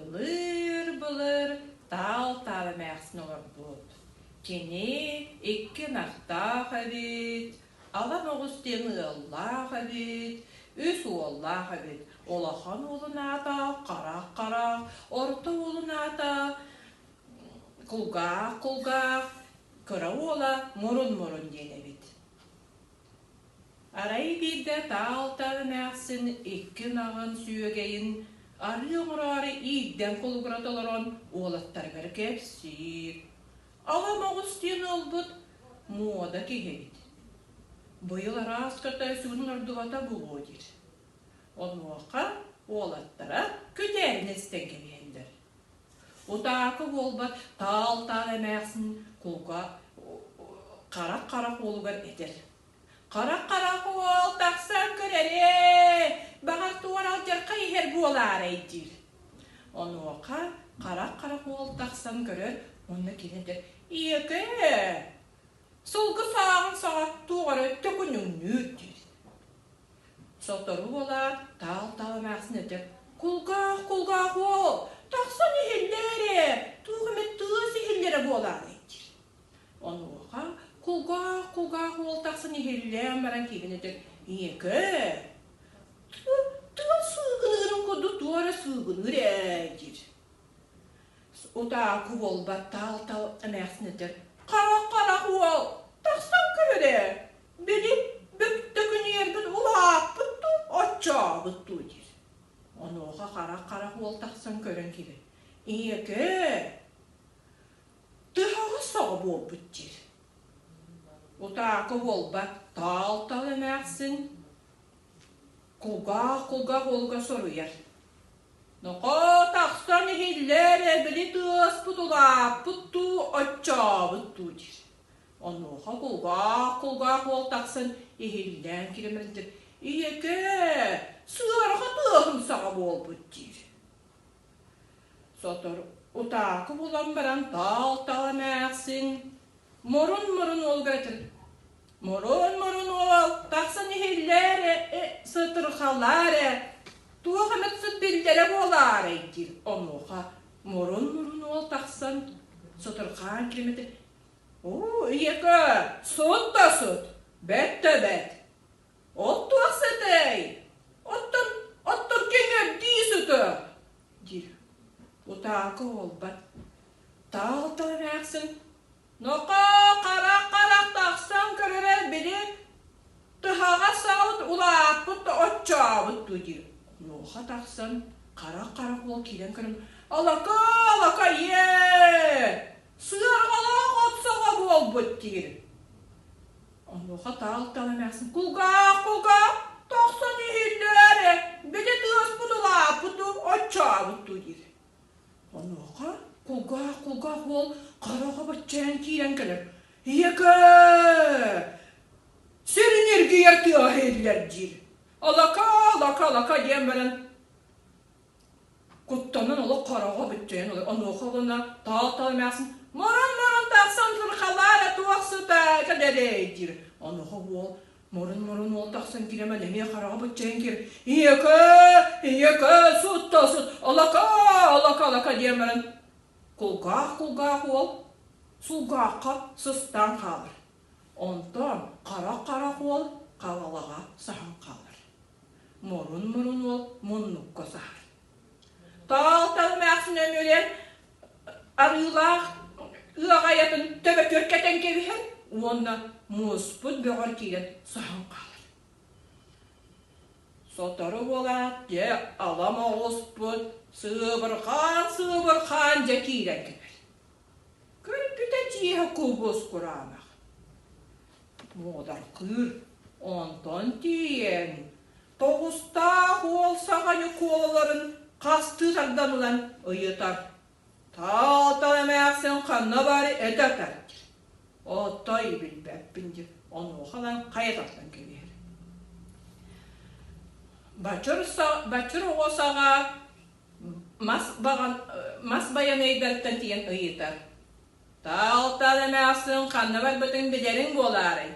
Былыыр-былыр таал-таал эмээхсин олорбут. Кини икки ынахтаах эбит, ала моҕус диэн ыаллаах эбит, үс уоллаах эбит. Улахан уолун аата Харах-Харах, орто уолун аата Кулгаах-Кулгаах, кыра уола Мурун-Мурун диэн эбит. Арай биирдэ таал-таал эмээхсин икки ынаҕын сүөгэйин арыы оҥороору иирдэн кулугурата олорон уолаттарыгар кэпсиир: «Ала моҕус диэн уолбут муода киһи эбит. Быйыл араас көтөөсүгүн ордубата буолуо диир. Онуоха уолаттара күтээринэ истэн кэбиһэллэр. Утаакы буолбат таал-таал эмээхсин кулга харах-харах уолугар этэр: «Харах-харах уол тахсан көр эрээ, баҕар туора алдьархай иһэр буолаарай» диир. Онуоха харах-харах уол тахсан көрөр уонна кини этэр: «Ийэкээ, сылгы сааҕын саҕа туох эрэ төкүнүҥнүүр» диир. Сотору буолаат, таал-таал эмээхсин этэр: «Кулгаах, кулгаах уол, тахсан иһиллээр ээ, туох эмэ тыас иһиллэрэ буолаарай» диир. Онуоха кулгаах, кулгаах уол тахсан иһиллээн баран киирэн этэр: «Ийэкээ, тыал сыыгыныырын курдук туох эрэ сыыгыныыр ээ» диир. Утаакы буолбат таал-таал эмээхсин этэр: «Харах-харах уол, тахсан көр эрэ, били бүктөкүнүйэрбит улааппыт дуу, оччообут дуу» диир. Онуоха харах-харах уол тахсан көрөн киирэр: «Ийэкээ, тыһаҕас саҕа буолбут» диир. Утаакы буолбат таал-таал эмээхсин кулгаах-кулгаах уолугар соруйар: Нохоо тахсан иһиллэр эбили тыаспыт улааппыт дуу, оччообут дуу диир. Онуоха кулгаах-кулгаах уол тахсан иһиллээн киримэрдир ийэкээ, сыараха тыаһын саҕа буолбут диир. Сотору утаакы булан баран таал-таал эмээхсин мурун-мурун уолугар этэр Мурун-мурун уол тахсан иһиллээр э, сытырхалаар ээ, туох эмит сыт биллэрэ буолаарай диир. Онуоха мурун-мурун уол тахсан сытырхаан килэмэтэ «Оо, ийэкэ, сут да сут, бэт да бэт. Ол туох сытай? Оттон, оттон кэҥэрдии сыта» диир. Утаакы уолбат. Таал-тал эмээхсин Нохоо, харах-харах тахсан көрөрө били тыһаҕас саҕабыт улааппыт да оччообут дуу диир. Нуоха тахсан харах-харах уол киирэн көрөн алака, алака ийээ, сыарҕалаах от саҕа буолбут диир. Онуоха таал-таал эмээхсин кулгаах, кулгаах, тахсан иһиллээр ээ, били тыаспыт улааппыт дуу, оччообут дуу диир. Онуоха кулгаах кулгаах уол хараҕа баччайан киирэн кэлэр. «Ийэкээ! Сирин эргийэр тыаһа иһиллэр» диир. «Алака, алака, алака» диэн баран куттанан олох хараҕа быччайан онуоха уонна таал-таал эмээхсин «Мурун-мурун тахсан сырхалаа эрэ туох сыта кэлэрэй» диир. Онуоха уол Мурун-мурун уол тахсан киирэмэн эмиэ хараҕа быччайан киир «Ийэкээ, ийэкээ, сут да сут, алака, алака, алака» диэн баран кулгаах-кулгаах уол сулгаахха сыстаан хаалар. Онтон харах-харах уол халалаҕа саһан хаалар. Мурун-мурун уол муннукка саһар. Таал-тал эмээхсин өмүрэн арыылаах ыаҕайатын төбөтүгэр кэтэн кэбиһэр уонна муоспут бөҕөр киирэн соһон хаалар. Сотору буолаат, дьэ ала моҕуспут сыыбырҕаан-сыыбырҕаан дьэ киирэн кэлэр. Көрбүтэ дьиэһэ кубус кураанах. Муодаркыыр, онтон тиийэн Тоҕустаах уол саҕа Ньукуолаларын хастыы тардан ылан ыйытар: «Таал-тал эмээхсин ханна баар этэ атар?» диир. «Отой билбэппин» диир. Онуоха ылан хайа тардан кэбиһэр. Бачыр, бачыр оҕо саҕа мас, баҕан, мас байаныйдарыттан тиийэн ыйытар: «Таал-тал эмээхсин ханна барбытын билэриҥ буолаарай?»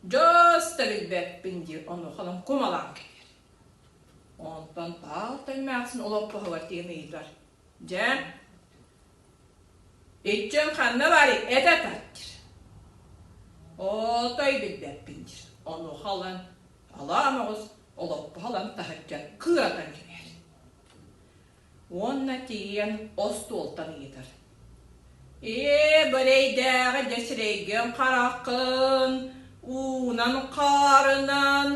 Дьос да билбэппин диир, онуоха ылан кумалаан кэбиһэр. Онтон Таалта эмээхсин олоппоһугар тиийэн ыйытар: «Дьэ, иччиҥ ханна барый, этэ тарт» диир. «Отой билбэппин» диир. Онуоха ылан, алаан оҕус олоппоһо ылан таһырдьа кыыратан кэбиһэр. Уонна тиийэн остуолтан ыйытар: «Ээ, бэрэйдээҕи дьэ сирэйгин хараххын уунан-хаарынан,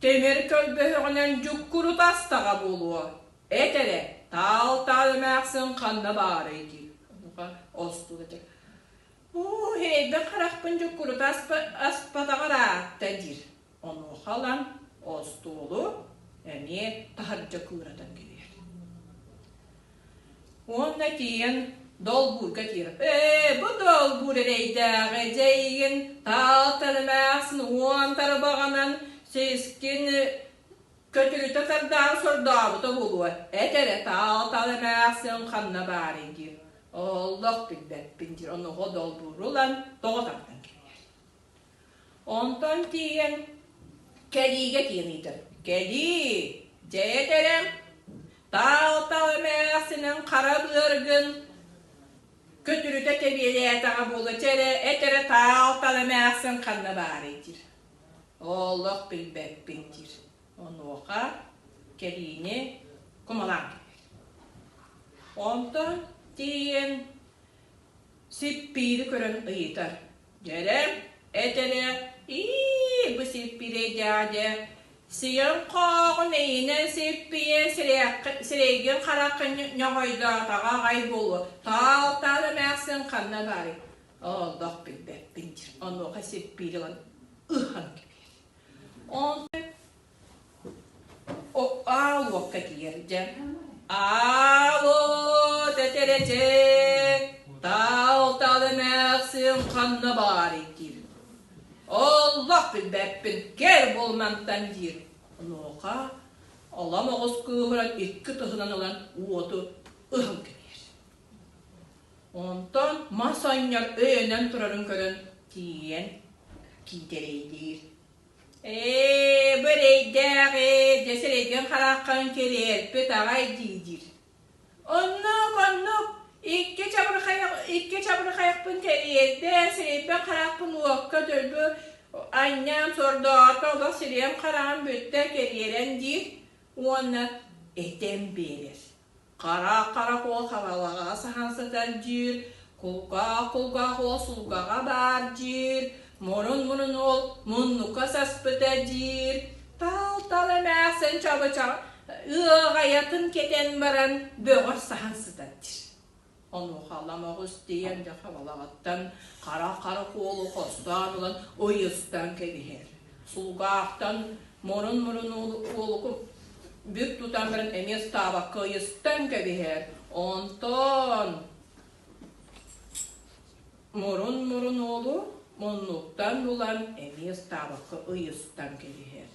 тимир көлбөһөҕүнэн дьуккурута астаҕа буолуо. Эт эрэ, таал-таал эмээхсин ханна баарый?» диир. Онуоха остуол этэр: «Уу, эйбин харахпын дьуккурута аспатаҕа ыраатта» диир. Онуоха ылан остуолу эмиэ таһырдьа кыыратан кэбиһэр. Уонна тиийэн долбуурга тиийэр. Ээ, бу долбуур эрэйдээҕи дьэйигин таалтан эмээхсин уон тарбаҕынан сискин көтүрүтэ тардаан сордообута буолуо. Эт эрэ таал-таал эмээхсин ханна баарый диир. Олох билбэппин диир. Онуоха долбууру ылан тоҕо тардан кэбиһэр. Онтон тиийэн кэлиигэ тиийэн ыйытар: «Кэлии, дьэ этэрэм, таал-таал эмээхсинин хара быаргын көтүрүтэ тэбиэлээтэҕэ буолуо, чэ эрэ, эт эрэ таал-таал эмээхсин ханна баарый?» диир. «Олох билбэппин» диир. Онуоха кэлиини кумалаан кэбиһэр. Онтон тиийэн сиппиири көрөн ыйытар: Дьэрэ, эт эрэ, ии, бу сиппиирэй дядя, сиэн хооҕун эйинэн сиппийэн сирэйгин хараххын ньоҕойдоотоҕо аҕай буолуо, таал-таал эмээхсин ханна баарый? Олох билбэппин диир. Онуоха сиппиири ылан ыһан кэбиһэр. Онтон Аал уокка тиийэр дьэ. Аал уот этэрэчэ, таал-таал эмээхсин ханна баарый диир. Олох билбэппин, кэл буол мантан диир. Онуоха олом оҕус кыыһыран икки тыһынан ылан уоту ыһан кэбиһэр. Онтон мас анньар өйөнөн турарын көрөн тиийэн киитэрэйдиир. Ээ, бу эрэйдээх ээ, дьэ сирэйгин хараххын кириэрпит аҕай дии-диир. Оннук, оннук, икки чабырхайах, икки чабырхайахпын кэриэрдэ, сирэйбин харахпын уокка дөлбү анньан сордоото, олох сирэйим хараҕым бүттэ кэриэрэн диир уонна этэн биэрэр. Хара-хара уол хабалаҕа саһан сытар диир, кулгаах-кулгаах уол сулгаҕа баар диир, мурун-мурун уол муннукка саспыта диир, таал-таал эмээхсин чабычах ыаҕайатын кэтэн баран бөҕөр саһан сытар диир. Онуоха ламоҕус тиийэн дьэ хабалаҕыттан хара-хара уолу хостоон ылан ыйыстан кэбиһэр. Сулгаахтан мурун-мурун уолу бүк тутан баран эмиэ ыстаабакка ыйыстан кэбиһэр. Онтон мурун-мурун уолу муннуктан булан эмиэ ыстаабакка ыйыстан кэбиһэр.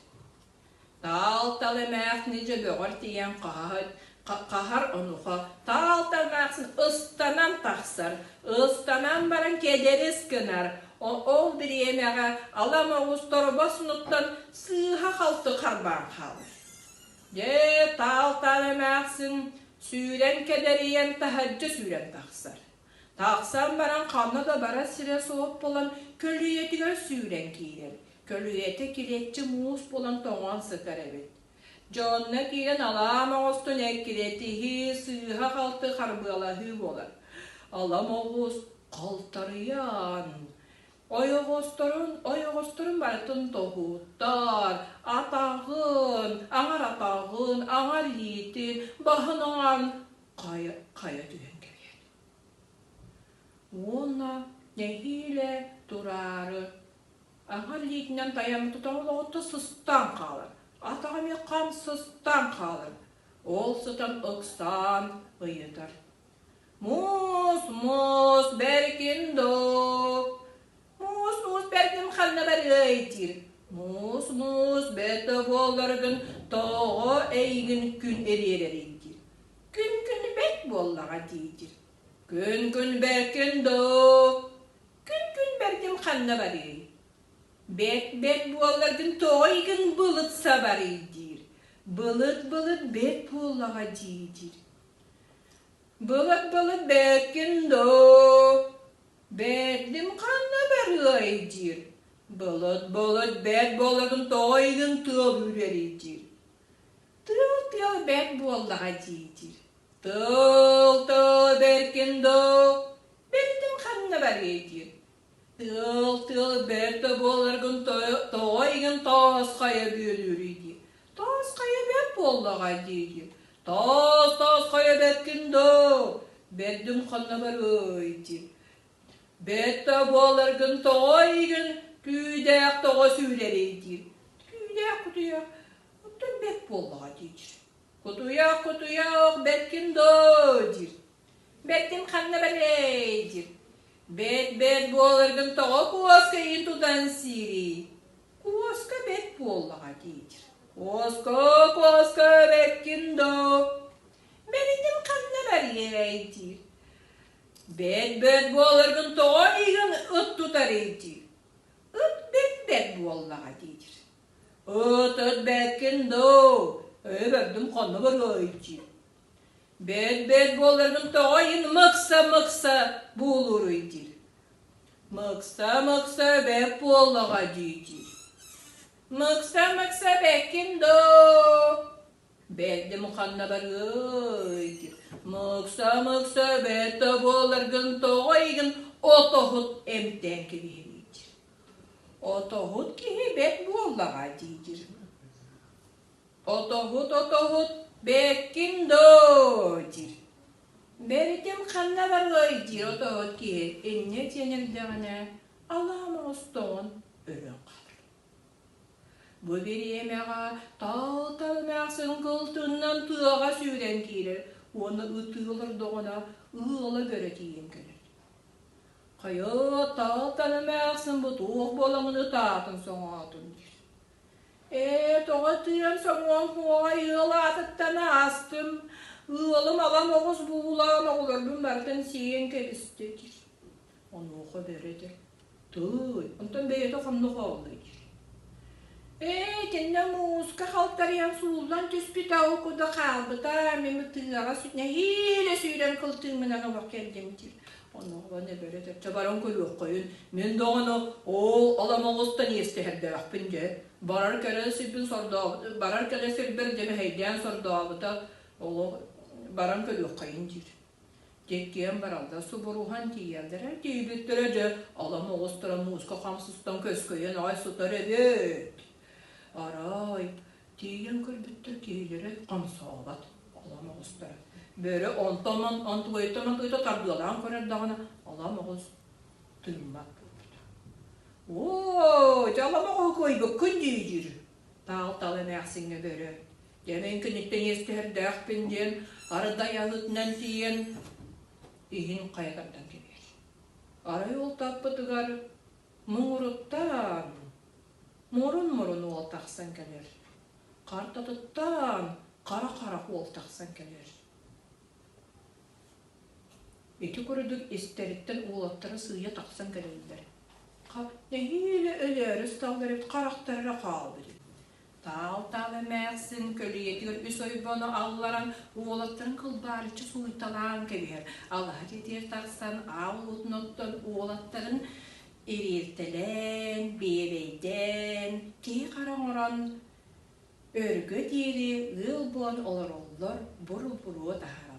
Таал-тал эмээхсини дьөбөҕөр тиийэн хаһар онуха таал-тал эмээхсин ыстанан тахсар, ыстанан баран кэдэрис гынар, ол бириэмэҕэ ала моҕус торбос мунуттан сыыһа-халты харбаан хаалар. Дьэ, таал-таал эмээхсин сүүрэн кэдэрийэн таһырдьа сүүрэн тахсар. Тахсан баран ханна да барар сирэ суох буолан көлүйэтигэр сүүрэн киирэр. Көлүйэтэ килиэччи муус буолан тоҥон сытар эбит. Дьонно киирэн алаам оҥостон эккирэтиһии, сыыһа-халты харбыалаһыы буолар. Алам оҕус халтарыйан, ойоҕосторун, ойоҕосторун барытын тоһуттар, атаҕын, аҥар атаҕын, аҥар илиитин, баһын оҥорон хайа, хайа түһэн кэбиһэр. Уонна нэһиилэ тураары Аҥар илиитинэн тайаммыта олоҕутта сыстан хаалар, атаҕа эмиэ хам сыстан хаалар. Ол сытан ыксаан ыйытар: «Муус, муус, бэркин доо, муус, муус, бэркин ханна барыай?» диир. «Муус, муус, бэрт да буолларгын тоҕо эйигин күн эриэрэрий?» диир. «Күн күн бэрт буоллаҕа» диир. «Күн күн бэркин доо, Күн-күн бэрдим ханна барыай? Бэт-бэт буолларгын тоҕо игин былыт сабарый диир. Былыт-былыт бэрт буоллаҕа дии диир. Былыт-былыт бэркин доо, бэрдим ханна барыай диир. Былыт-былыт бэрт буоларын тоҕо игин тыал үүрэрий диир. Тыал-тыал бэрт буоллаҕа дии диир. Тыал-тыал бэркин доо, бэрдим ханна барыай диир. Тыал-тыал бэрт да буоларгын тоҕо игин таас хайа бүөлүүрүй дии. Таас хайа бэрт буоллаҕа дии диир. Таас таас хайа бэркин доо, бэрдим ханна барыай диир. Бэрт да буоларгын тоҕо игин күүдээх тоҕо сүүрэрий диир. Күүдээх кутуйах оттон бэрт буоллаҕа диир. Кутуйах кутуйах бэркин доо диир. Бэртин ханна барыай диир. Бэт-бэт буоларгын тоҕо куоска иһин тутан сиирий? Куоска бэт буоллаҕа диир. Куоска, куоска бэккин доо. Бэритим ханна барыай диир. Бэт-бэт буоларгын тоҕо иһин ыт тутарый диир. Ыт бэт-бэт буоллаҕа диир. Ыт ыт бэккин доо. Ээ бэрдим ханна барыай диир. Бэт-бэт буоларгын тоҕо иһин мыкса-мыкса буолууруй диир. Мыкса-мыкса бэт буоллаҕа дии-диир. Мыкса-мыкса бэккин доо. Бэрдим ханна барыай диир. Мыкса-мыкса бэт да буоларгын тоҕо иһин отоһут эмтээн кэбиһэрий диир. Отоһут киһи бэт буоллаҕа дии-диир. Отоһут, отоһут, бэккин доо, диир. Бэритим ханна барыай, диир отоһут киһи инньэ диэн эрдэҕинэ, алаам оҥостоҕун өлөн хаалар. Бу бириэмэҕэ таал-тал эмээхсин кылтыннан тыаҕа сүүрэн киирэр уонна ытыы олордоҕуна ыала бөрө тиийэн кэлэр. Хайа, таал-тал эмээхсин бу туох буоламмын ытаатын соҥоотун диир. Ээ, тоҕо тыам соҥуом хуоҕай ыал аатыттан аастым, ыалым алам оҕус буулаан оҕолорбун барытын сиэн кэбистэ диир. Онуоха бөрө этэр, тыый, онтон бэйэтэ хонно хооллой диир. Ээ, итиннэ мууска халтарыйан сууллан түспүтэ ол куда хаалбыта, мин тыаҕа нэһиилэ сүүрэн кылтыыммынан олох кэллим диир. Онуоха бөрө этэр, чэ баран көрүөххэйин, мин даҕаны ол аламаҕыстан иэстэһэрдээхпин дьэ, барар кэлэр сирбин сордообут, барар кэлэр сирбэр дьэ мэһэйдээн сордообута, олох баран көрүөххэйин диир. Дьиккиэн бараллар субуруһан тиийэллэрэ, тиийбиттэрэ дьэ алам оҕустара мууска хамсыстан көскөйөн аҕай сытар эбит. Арай Тиийэн көрбүттэр киһилэрэ хамсаабат, алам оҕустара. Бөрө онтон онтугайыттан онтугайта тардыалаан көрөр даҕаны алам оҕус тыыммат буолбут. Оо, дьэ алам оҕуһу кыайбыккын дии диир. Таал-тал эмээхсиҥҥэ бөрө. Дьэ мин киниттэн иэстэһэрдээхпин диэн ардай аһыытынан тиийэн иһин хайа тардан кэбиһэр. Арай ол таппытыгар муҥуруттан Мурун-мурун уол тахсан кэлэр, хартатыттан хара-харах уол тахсан кэлэр. Ити курдук истэриттэн уолаттара сыыйа тахсан кэлэллэр. Нэһиилэ өлөөрү сыталлар эбит харахтара эрэ хаалбыт. Таал-таал эмээхсин көлүйэтигэр үс ойбону алларан уолаттарын кылбаарыччы сууйталаан кэбиһэр. Алаһа дьиэтигэр тахсан аал уотун оттон уолаттарын Ириэртэлээн, биэбэйдээн, киһи-хара оҥорон, өргө диэри ыал буолан олороллор, буру-буруо таһаараллар.